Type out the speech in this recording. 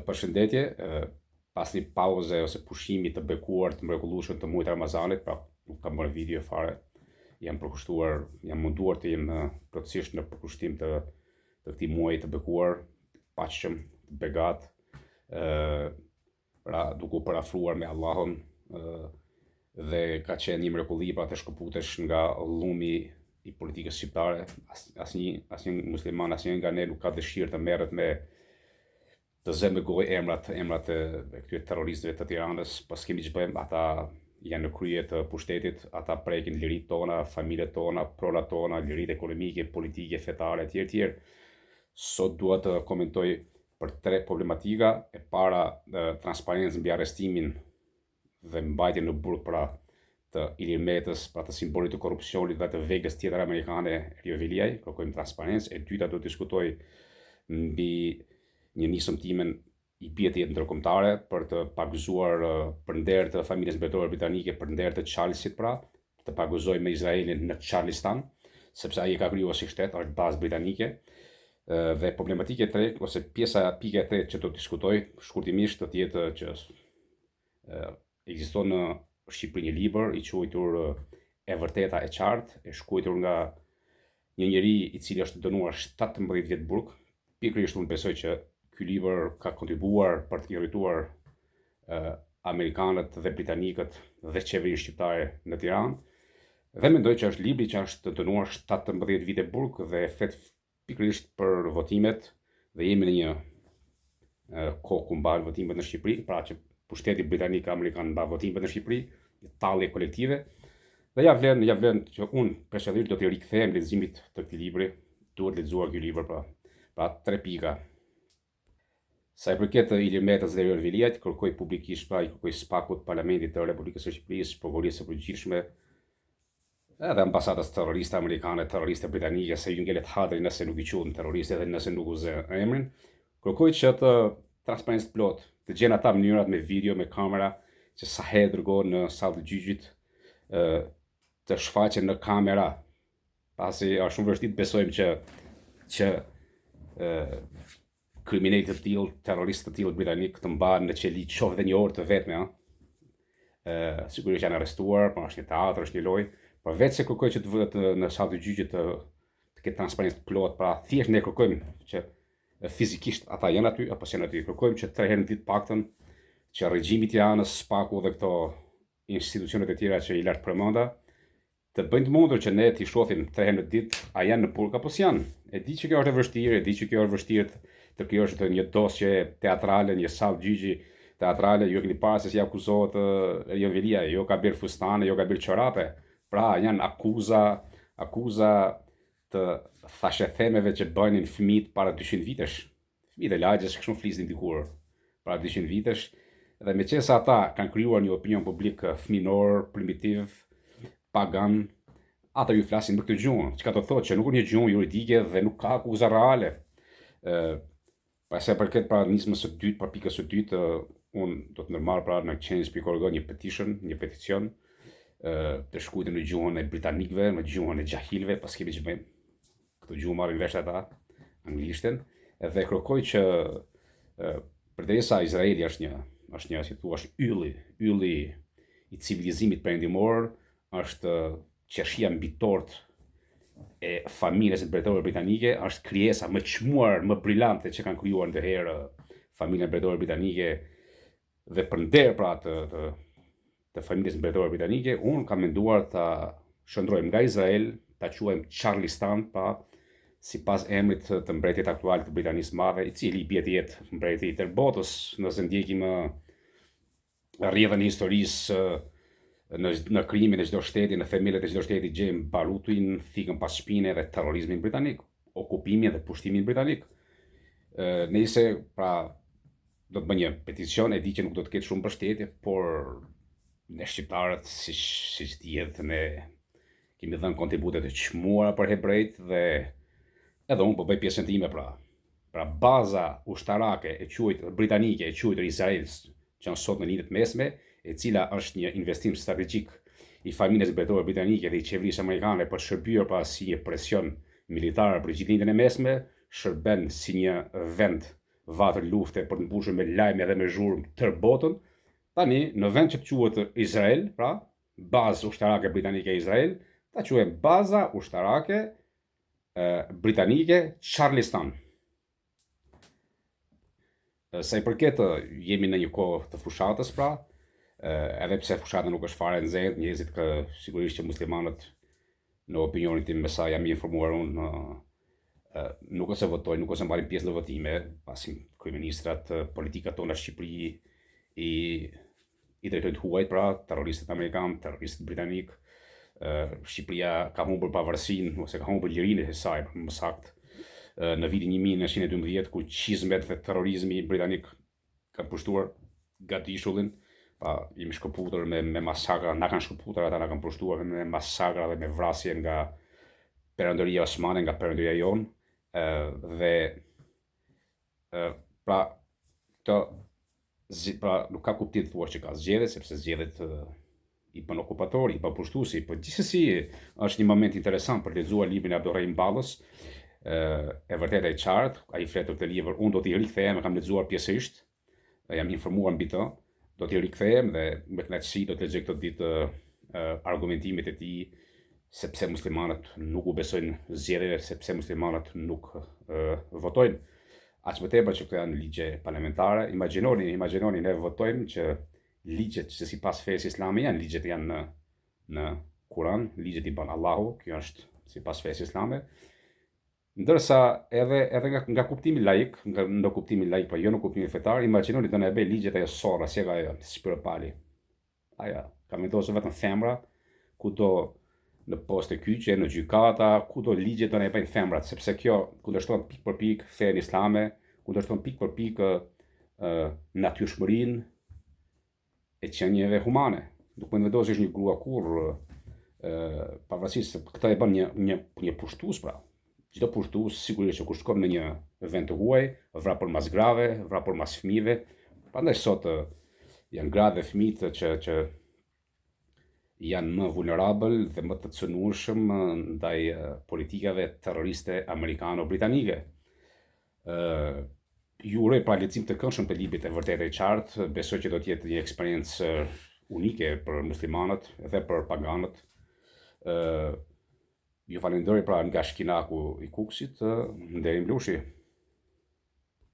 Përshëndetje, pas një pauze ose pushimi të bekuar të mrekullueshëm të muajit të Ramazanit, pra nuk kam bërë video fare. Jam përkushtuar, jam munduar të jem plotësisht në përkushtim të të këtij muaji të bekuar, të paqshëm, të begat, ë pra duke u përafruar me Allahun dhe ka qenë një mrekulli pra të shkëputesh nga llumi i politikës shqiptare, as, asnjë asnjë musliman, asnjë nga ne nuk ka dëshirë të merret me të zë me gojë emrat emrat e këtyre terroristëve të Tiranës, po s'kemi ç'bëjmë, ata janë në krye të pushtetit, ata prekin liritë tona, familjet tona, pronat tona, liritë ekonomike, politike, fetare etj etj. Sot dua të komentoj për tre problematika, e para transparencë mbi arrestimin dhe mbajtjen në burg pra të Ilir Metës, pra të simbolit të korrupsionit dhe të veglës tjetër amerikane Erion Veliaj, kërkojmë transparencë. E dyta do të diskutoj mbi një nismë timen i bie të jetë ndërkombëtare për të pagëzuar për nder të familjes mbretërore britanike, për nder të Charlesit pra, të pagëzojmë me Izraelin në Charlistan, sepse ai e ka krijuar si shtet, është bazë britanike. Dhe problematika e tretë ose pjesa pika e tretë që do të diskutoj shkurtimisht do të jetë që ekziston në Shqipëri një libër i quajtur E vërteta e qartë, e shkruar nga një njeri i cili është dënuar 17 vjet burg. Pikërisht unë besoj që ky libër ka kontribuar për të irrituar amerikanët dhe britanikët dhe qeverinë shqiptare në Tiranë. Dhe mendoj që është libri që është dënuar 17 vite burg dhe flet pikërisht për votimet dhe jemi në një kohë ku mbahen votimet në Shqipëri, pra që pushteti britanik amerikan mban votimet në Shqipëri, një tallje kolektive. Dhe ja vlen, ja vlen që unë personalisht do t'i rikthehem leximit të këtij libri, duhet lexuar ky libër pra. Pra tre pika. Sa i përket Ilir Metës dhe Erion Veliajt, kërkoj publikisht pra i kërkoj SPAK-ut, Parlamentit të Republikës së Shqipërisë, Prokurorisë së Përgjithshme, edhe ambasadës terroriste amerikane, terroriste britanike, se ju ngelet hatri nëse nuk i quan terroriste dhe nëse nuk u zë emrin. Kërkoj që të transparencë të plotë, të gjejnë ata mënyrat me video, me kamera, që sa herë dërgohen në sallë të gjyqit, të shfaqen në kamera Pasi është shumë vështirë të besojmë që që ë kriminelë të tillë, terroristë të tillë britanikë të mbahen në qeli qoftë dhe një orë të vetme, ë. Ë sigurisht janë arrestuar, po është një teatr, është një lojë, por vetë se kërkoj që të vëhet në sallë të gjyqit të të ketë transparencë të plotë, pra thjesht ne kërkojmë që fizikisht ata janë aty apo s'janë aty. Kërkojmë që tre herë në ditë paktën që regjimi i Tiranës, SPAK-u dhe këto institucionet e tjera që i lartpërmenda Të bëjnë të mundur që ne t'i shohim tre herë në ditë a janë në burg apo s'janë. E di që kjo është e vështirë, e di që kjo është vështirë të krijosh të një dosje teatrale, një sallë gjyqi teatrale, ju e keni parë se si akuzohet Erion Veliaj, jo ka blerë fustane, jo ka blerë çorape. Pra janë akuza, akuza të thashethemeve që bënin fëmijët para 200 vitesh. Fëmijët e lagjes kështu flisnin dikur, para 200 vitesh, dhe meqenëse ata kanë krijuar një opinion publik fëminor, primitiv, pagan, ata ju flasin me këtë gjuhë, çka do të thotë që nuk është një gjuhë juridike dhe nuk ka akuza reale. Ë pa sa i përket pra nismës së dytë, pra pikës së dytë, unë do të ndërmarr pra në change.org një petition, një peticion ë të shkruar në gjuhën e britanikëve, në gjuhën e xhahilëve, po s'kemi ç'bëjmë. Këtë gjuhë marrin vesh ata, anglishten, dhe kërkoj që përderisa Izraeli është një, është një, si thua, është ylli, ylli i civilizimit perëndimor, është qershia mbi tortë e familjes mbretërore britanike, është krijesa më çmuar, më brillante që kanë krijuar ndonjëherë familja mbretërore britanike Dhe për nder pra të, të, të familjes mbretërore britanike, unë kam menduar ta shndërrojmë nga Izrael, ta quajmë Charlistan, pra sipas emrit të, të mbretit aktual të Britanisë Madhe, i cili i bie të jetë mbreti i tërë botës, nëse ndjekim rrjedhën e historisë në në krijimin e çdo shteti, në themelet e çdo shteti gjejmë barutin, thikën pas shpine dhe terrorizmin britanik, okupimin dhe pushtimin britanik. Ë nëse pra do të bëj një peticion, e di që nuk do të ketë shumë mbështetje, por ne shqiptarët, siç siç dihet, ne kemi dhënë kontribute të çmuara për hebrejt dhe edhe unë po bëj pjesën time pra. Pra baza ushtarake e quajtur britanike e quajtur Izrael që është sot në Lindje të Mesme, e cila është një investim strategjik i familjes mbretërore britanike dhe i qeverisë amerikane për të shërbyer pra si një presion militar për gjithë Lindjen e Mesme, shërben si një vend. vatër lufte, për të mbushur me lajme dhe me zhurmë tërë botën, tani në vend që të quhet Izrael, pra bazë ushtarake britanike Izrael, ta quajmë baza ushtarake e, britanike Charlistan. Sa i përket jemi në një kohë të fushatës pra, edhe pse fushata nuk është fare e nxehtë, njerëzit kë sigurisht që muslimanët në opinionin tim me sa jam i informuar unë nuk ose votojnë, nuk ose marrin pjesë në votime, pasi kryeministrat, politikat tona në Shqipëri i i drejtojnë të huajt, pra terroristët amerikanë, terroristët britanikë, Shqipëria ka humbur pavarësinë ose ka humbur lirinë e saj, më saktë, në vitin 1912 ku çizmet dhe terrorizmi britanik kanë pushtuar gadishullin, pa jemi shkëputur me me masakra, na kanë shkëputur ata na kanë pushtuar me masakra dhe me vrasje nga perandoria osmane, nga perandoria jonë, dhe pra këto pra nuk ka kuptim të thuash që ka zgjedhje, sepse zgjedhjet i bën okupatori, i bën pushtuesi, po gjithsesi është një moment interesant për të lexuar librin e Abdurrahim Ballës, e vërteta e qartë, ai flet për këtë libër, unë do t'i rikthehem, e kam lexuar pjesërisht, jam informuar mbi të, do t'i rikthehem dhe me kënaqësi do të lexoj këto ditë argumentimet e tij sepse muslimanët nuk u besojnë zgjedhjeve, sepse muslimanët nuk votojnë. Aq më tepër që këto janë ligje parlamentare. Imagjinoni, imagjinoni ne votojmë që ligjet që sipas fesë islame janë ligjet janë në në Kur'an, ligjet i bën Allahu, kjo është sipas fesë islame. Ndërsa edhe edhe nga nga kuptimi laik, nga në kuptimi laik, po jo në kuptimin fetar, imagjinoni do na e bëjë ligjet ajo sorra, si e ka ajo, Spiropali. Ajo ka vendosur vetëm femra, kudo në poste kyçe, në gjykata, kudo ligjet do na e bëjnë femrat, sepse kjo kundërshton pikë për pikë fenë islame, kundërshton pikë për pikë natyrshmërinë e qenieve humane. Nuk mund të vendosësh një grua kurrë pavarësisht se këtë e bën një një një pushtues pra. Çdo pushtues sigurisht që kur shkon në një vend të huaj, vrapon mas grave, vrapon mas fëmijëve. Prandaj sot janë gratë dhe fëmijët që që janë më vulnerabël dhe më të cënueshëm ndaj politikave terroriste amerikano-britanike. Ë ju uroj pra lexim të këndshëm të librit e vërtetë e qartë, besoj që do të jetë një eksperiencë unike për muslimanët dhe për paganët. Ë ju falenderoj pra nga Shkinaku i Kukësit, Nderim Blushi.